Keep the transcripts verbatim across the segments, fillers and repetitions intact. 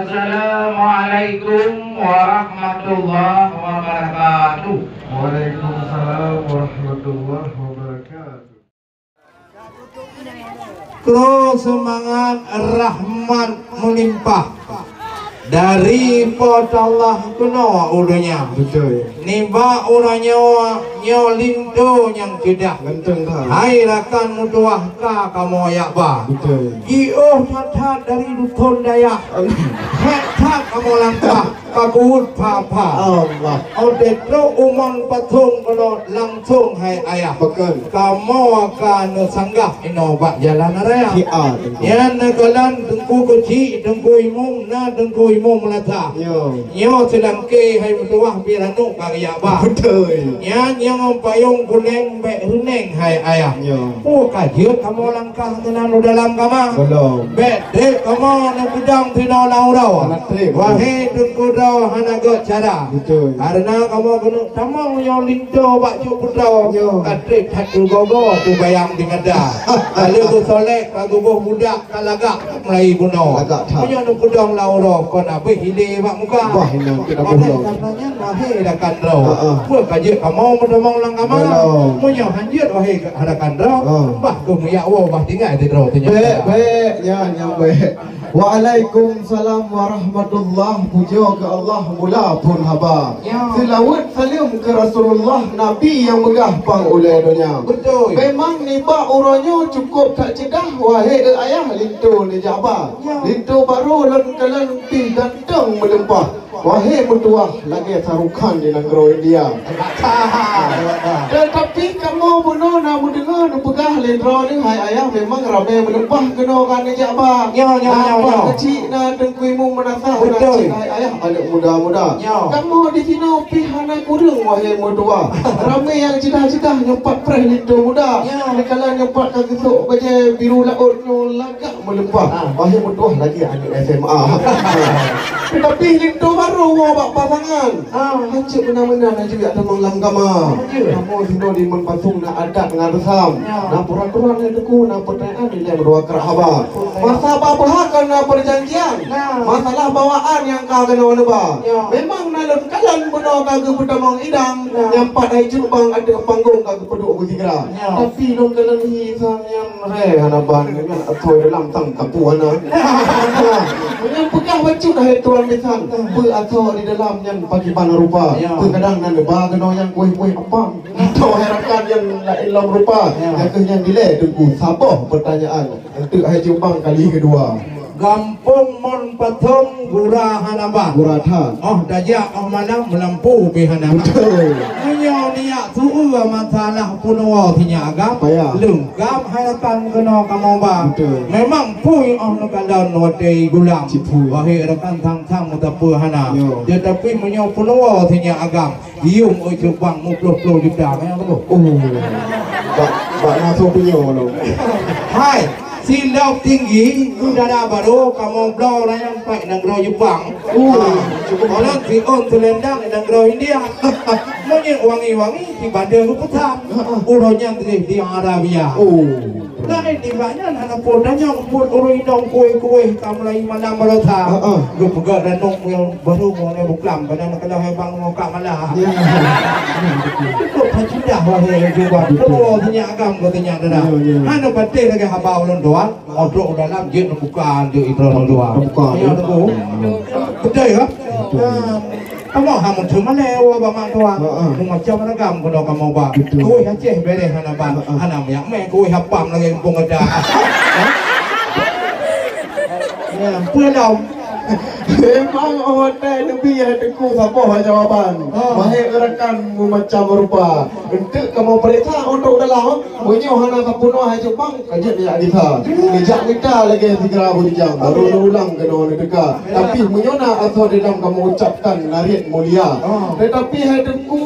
Assalamualaikum warahmatullahi wabarakatuh. Waalaikumsalam warahmatullahi wabarakatuh. Kru seumangat rahmat meulimpah dari Po teu Allah keunoe u donya. Beutôi. Nibak uroe nyoe, nyoe linto nyang ceudah. Ganteng that. Hai rakan meutuwah ka kamoe jak ba. Beutôi. Jiôh that-that dari dusun dayah. Hék that kamoe langkah. Ka geuweuet pha-pha. Allah. Óh trok u mon patong keunoe langsong hai ayah. Beutôi. Kamoe ka neusanggah inoe bak jalan raya. Siat, Teungku. Nyan neukalon Teungku Keuchik, Teungku Imum, na Teungku Imum Meulasa. Yo. Nyoe seulangké hai meutuwah pih ranup ka geujak ba. Beutôi. Nyan nyang payong kuneng bèk reuneng hai ayah. Yo. Peue ka jeuet kamoe langkah keunan u dalam kama? Belum. Bèk trép kamoe neupeudong sinoe lam uroe. Hana trép. Wahé Teungku droe hana göt cara. Beutôi. Kareuna kamoe keuneuk tamong nyoe linto bak cut putroe. Yo. Ka trép that teugogo teubayang di mata. Ka lheueh geusolek ka geuboh budak ka lagak mulai bunoe. Lagak that. Meunyoe neupeudong lam uroe kon abéh ilé bak muka. Bah, inan, kita Oleh bunoe. Karena nyan, wahé rakan droe. Ha, ha. Peue ka jeuet kamoe meutamong lam kama? Belum. Meunyoe han jeuet, wahé rakan droe, ha, bah keuh meujak woe bah tinggai sidroe teuh nyan. Bèk, bèk, nyan nyang bèk. Waalaikumsalam warahmatullah. Pujoe keu Allah mula phôn haba. Ya. Seulaweuet saleuem keu Rasulullah, Nabi nyang meugah pang ulèe donya. Beutôi. Memang nibak uroe nyoe cukôp that ceudah, wahé ayah linto neujak ba. Ya. Linto barô lôn kalon pih ganteng meulimpah. Wahé meutuwah lagèe Shah Rukh Khan di nanggroe India. Teutapi kamoe bunoe na meudeungoe neupeugah lé droeneuh, hai ayah, memang ramé meulimpah keunoe ka neujak ba. Nyoe, nyoe, nyoe, nyoe. Na Pak Keuchik, na Teungku Imum Meunasah, na Beutôi. Cit hai ayah, aneuk muda-muda. Nyoe. Kamoe di sinoe pih hana kureueng, wahé meutuwah. Ramé nyang ceudah-ceudah nyoe pat preh linto muda. Nyoe. Dikala nyoe pat ka geusok bajèe biru laôt nyoe lagak meulimpah. Ah. Wahé meutuwah lagèe aneuk S M A. Teutapi linto barô woe bak pasangan. Ah. Hanjeuet meunan-meunan laju jak tamong lam kama. Hanjeuet. Kamoe sinoe di mon patong na adat ngon reusam. Ya. Na peuraturan nyang teuku, na peutanyaan ilèe meudua krak haba. Betul. Masa ba beuha kon na peujanjian. Nah. Masalah bawaan nyang ka keunoe neuba. Ya. Memang na lôn kalon bunoe ka geupeutamong idang. Ya. Nyang pat hai jubang ateueh panggong ka geupeuduek beusigra. Ya. Tapi lôn kalon hi sang nyan ré hana ban, nyan asoe dalam sang tapu hana. Nyan peugah bacut hai tuan bisan, peu asoe di dalam nyan pakriban rupa. Ya. Peu kadang nan ba keunoe nyang kueh-kueh apam. Atau hai rakan nyang laén lom rupa. Ya. Nyang keuh nyan dilèe teungku saboh peutanyaan. Enteuk hai jubang kali keudua. Gampông Mon Patong gura hana ban. Gura that. Óh tajak óh malam meulampu pih hana ban. Betul. Meunyoe neujak su-ue masalah peunuwoe sinyak agam, payah. Leungkap hai rakan keunoe kamoe ba. Betul. Memang pui óh neukalon watèe gulam. Cit pui. Wahé rakan sang-sang meusapeue hana. Yo. Teutapi meunyoe peunuwoe sinyak agam, Yuem oi cubang muploh-ploh juta, manyang teungku. Oh. Bak, bak na soe punya malam. Hai, silop tinggi, udara barô, kamoe bloe rayeuk pat nanggroe Jepang. Oh. Ah, cukup. Orang si on selendang nanggroe India. Minyeuk wangi-wangi, si bandeng geupesan. Heeh. Uroe nyan trép di Arabia. Oh. Laén nibak nyan hana peue tanyong buet ureueng inong kueh-kueh ka mulai malam baroesa. Heeh. Geupeugah danong nyang barô ngon buklam, badan keulah hai bang mokak malah. Ya. Cukup hajidah wahai jubah. Betul. Tuwo sinyak agam ko sinyak dadah. Ya, ya. Hana patéh lagèe haba ulôn tuan. Odok dalam jeuet buka dek itra ulôn tuan. Buka. Ya, ya. Teungku. Betul ya? Betul. Ah. Kamoe hana meuteumé lé, wah, bak mak tuan. Heeh. Meumacam ragam keunoe kamoe ba. Betul. Kueh Aceh bereh hana ban, heeh, hana minyak mè, kueh apam lagèe muphom gata. Ya, peue lom. Memang watèe neubi hai teungku saboh jawaban. Oh. Mahé rakan meumacam rupa. Enteuk kamoe peuriksa untuk dalam. Meunyoe hana sapeue hai cubang, ka jeuet jak gisa. Neujak mita lagèe sigra bujang, baru neuulang keunoe neuteuka. Tapi meunyoe na asoe dendam kamoe ucapkan narit mulia. Ah. Teutapi hai Teungku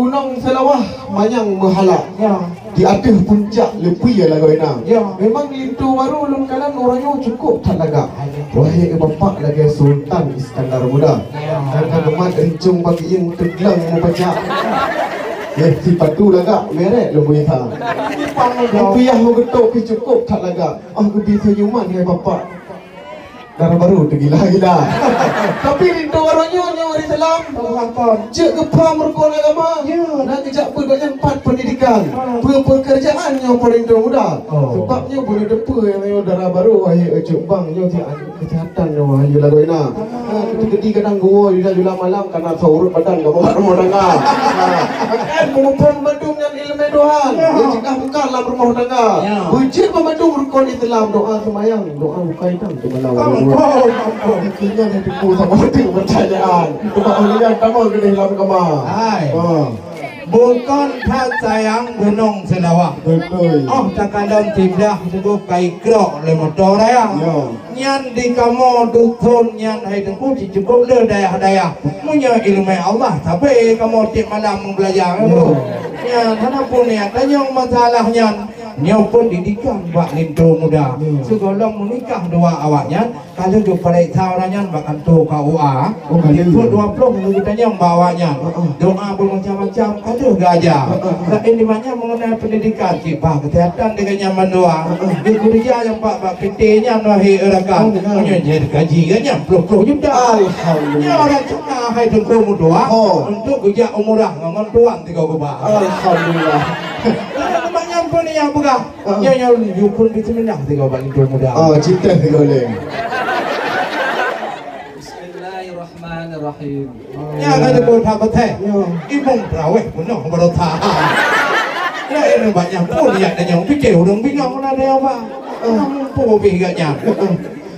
Gunong Seulawah manyang meuhala. Ya. Di ateueh puncak leupie lagoena. Ya. Memang linto barô lôn kalon uroe nyoe cukup that lagak. Wahé bapak lagèe Sultan Iskandar Muda. Ya. Dan ka geumat rincong bak ieng teugleng meubaca. Eh, sipatu lagak merek lôn peugah. Rupiah meugeutôk pih cukup that lagak. Oh, geubi senyuman hai bapak. Dara barô teugila-gila. Tapi linto barô nyoe, nyoe ureueng Islam. Jeuet geupham rukon agama. Ya. Dan geujak beuet gobnyan pat pendidikan. Ah. Peu-, pekerjaan nyoe paléng muda. Oh. Sebab nyoe beuneuteupeu nyang nyoe dara barô, wahé cut bang nyoe si an-, kesehatan nyoe wahé lagoina. Ah. Ah, keudeh kadang geuwoe jula-jula malam kana soe ureueng badan gabak rumoh tangga. Ah, kan meumuphom bandum nyan ileumèe Tuhan. Ya. Dia cegah buka lam rumoh tangga. Ya. Beujeuet bandum rukon Islam, doa seumayang, doa bukai dan seumayang. Ampun, ampun. Ingat itu sama tu pertanyaan. Cuma orang yang kamu kena dalam kamar. Hai. Ha. Bukon that sayang Gunong Seulawah. Betul. Oh, takalon siblah teungku kai krok lé motor raya. Ya. Nyan di kamoe dusun nyan hai teungku cukôp le dayah-dayah. Meunyoe ileumèe Allah, sabe kamoe tiep malam meubeulaja. Ya. Nyan hana pun niat tanyong masalah nyan. Nyoe pendidikan bak linto muda. Ya. Sigohlom meunikah dua awaknyan, ka lheueh geupareksa ureueng nyan bak kanto K U A. Oh, ka lheueh. Di pukul dua ploh lheueh geutanyong bak awaknyan. Heeh. Doa beumacam-macam ka lheueh geuaja. Heeh. Laén di nyan mengenai pendidikan, cit bah kesehatan di gobnyan mandua. Heeh. Di keureuja nyang bak, bak P T nyan wahé rakan. Oh, benar. Meunyoe jadi gaji gobnyan ploh-ploh juta. Alhamdulillah. Nyoe ureueng Cina hai teungku meudoa untuk geujak umrah ngon tuan tiga gubah. Alhamdulillah. Nyoe nyan pun nyang peugah. Ah. Nyoe, nyoe, yue phon bismillah tiga bak linto muda. Ah, cinta tiga lé. Bismillahirrahmanirrahim. Nyan ka teupeue that beutôi. Ya. Imum teurawéh peunoh baroesa. Laén banyak pun yak tanyong pikir ureueng bingung na daya ba. Ah. Mumpung bih gak nyan.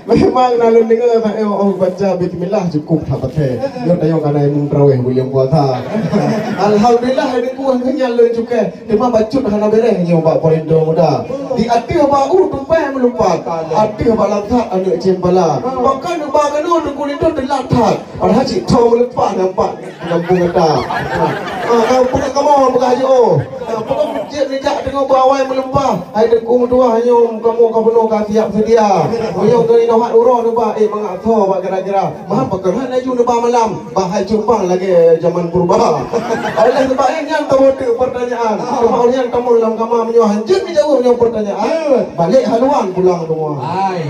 Memang na lôn deungoe, oh, oh, baca bismillah cukup that beutôi. Nyoe tanyong kana imum teurawéh buleuen puasa. Alhamdulillah, ada kuah nyan lôn cukai. Teuma bacut hana beres nyoe bak paléng muda. Di ateueh bak u tupai meulumpat, ateueh bak langsat aneuk ceumpala. Bahkan neuba keunoe teungku linto teulat that. Padahai cit tho meulumpat nampak di kampung gata. Ha, kampung kamoe peugah jih, oh. Ha, pokok jeuet neujak teungoh bak awai meulumpat. Hai teungku meutuah nyoe kamoe ka bunoe ka siap seudia. Meunyoe keu inoe hat uroe neuba, eh, mangat tho bak kira-kira. Mah pakon hana laju neuba malam, bah hai cumpang lagèe jaman purba. Oleh sebab nyan, tawoe teuk pertanyaan. Ah. Cuma ureueng nyang tamong lam kama meunyoe hanjeuet geujaweueb nyoe pertanyaan, ya, balek haluan pulang semua. Hai.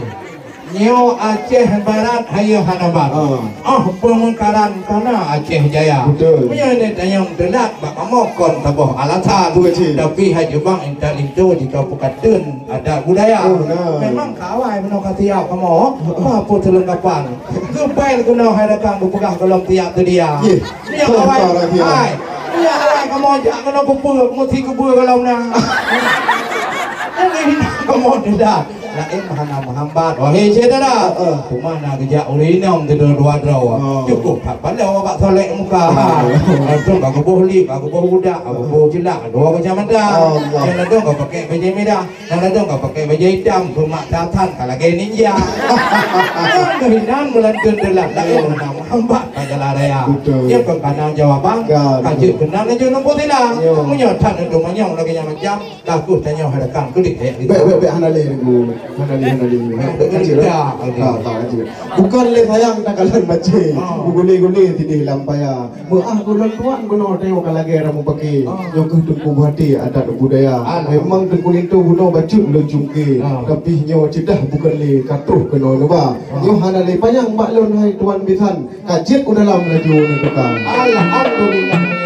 Nyoe Aceh Barat, hayoh hana ban. Ah. Oh, peumeukaran kana Aceh Jaya. Betul. Meunyoe neutanyong teulat, bak kamoe kon saboh alasan. Betul, cik. Tapi hai cumpang intat linto jika peukateun adat budaya. Oh, benar. Memang ka awai meunoe ka siap kamoe. Heeh. Apa peulengkapan? Geupèe geunoe hai rakan geupeugah gohlom siap seudia. Yeh. Nyak awai. Hai. Nyak awai kamoe jak keunoe peue-peue meusti keubeue gohlom na. Jadi kamoe tidak. Laén hana meuhambat. Wahé syedara. Heeh. Cuma na geujak ureueng inong keudua-dua droe. Oh. Cukup that paloe bak solek muka. Oh. Langsung ka geuboh lip, ka geuboh budak, ka geuboh jeulak, dua macam mata. Allah. Nyang ladôm ka pakai bajèe mirah. Kadang-kadang ka pakai baju hitam, rumak tatan ka lagèe ninja. Nyang keuhinan meulantun teulat, laén hana meuhambat ka jalan raya. Betul. Nyang kon kana jawaban, ka jeuet keunan laju numpuk silang. Yo. Meunyoe that neuteumanyong lagèe nyan macam, takot tanyoe hai rakan keudiek. Bèk, bèk, bèk, hana lé, Teungku. Hana lé, hana lé. Bèk, bèk, kacil, eh. Ya, oke. Ha, ha, kacil. Bukan lé sayang takalon bacé. Oh. Gulé-gulé sidéh lam paya. Meu'ah gohlom tuan bunoe tanyoe ka lagèe ramé paké. Ah. Nyoe keuh Teungku Buhati adat budaya. Alhamdulillah. Memang Teungku Linto bunoe bacut lôn cungké. Ah. Tapi nyoe ceudah bukan lé ka troh keunoe neuba. Ah. Nyoe hana lé panyang bak lôn hai tuan bisan. Ka jeuet u dalam laju neutukang. Alhamdulillah.